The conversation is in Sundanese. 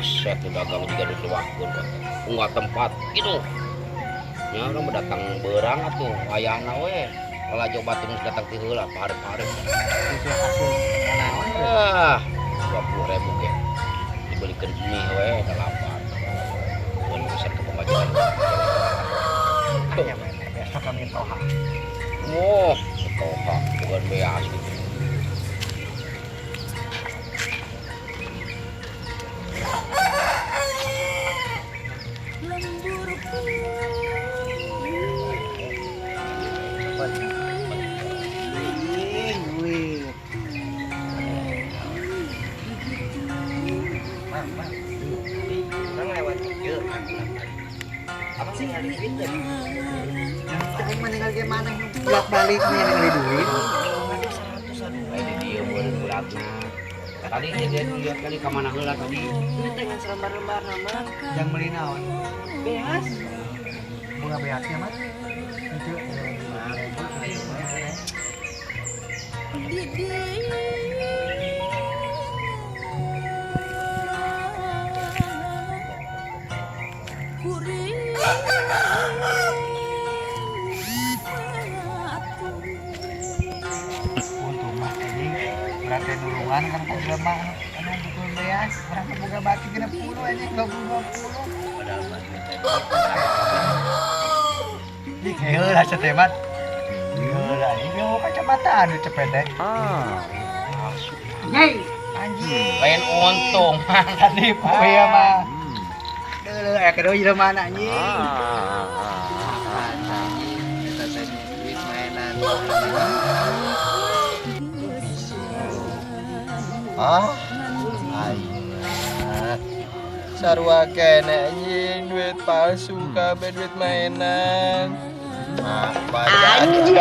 Buset, tuh dagang juga dituakeun. Unggal tempat gitu. Nya urang mah datang beurang atuh ayana we. Lalajo batur geus datang ti heula pare-pare. Itu hasil naon? Ah, 20.000 ge. Dibelikeun mie we da lapar. Mun bisa ke pemajikan. Ya besok kami toha. Wah, toha bukan beas gitu. Duit. Mang, mang. Urang lewat ieu. Abang ningali duit teh. Tapi meninggal gimana bolak balik nih ningali duit. Aduh 100 aduh. Ini dia meureun bulatna. Tadi dia lihat kali ka mana heula tadi. Duit teh ngan salembar-lembar nama. Yang beli naon? Beas. Bunga beasnya mas. Itu. Ayo mah. Untung mah ini berarti nulungan kan ka jelema anu butuh beas. Urang boga baki 60 anjing 20 20. Padahal mah duit teh. Ih, heula mat. Heula ini mau kacamata anu cepet teh. Asup. Anjing. Lain untung, Mang. Tadi poe mah. Deuleu aya kedua jelema anjing. Eta teh duit mainan. Ah, aing mah. Sarua kene anjing duit palsu kabeh duit mainan. Apa jadi?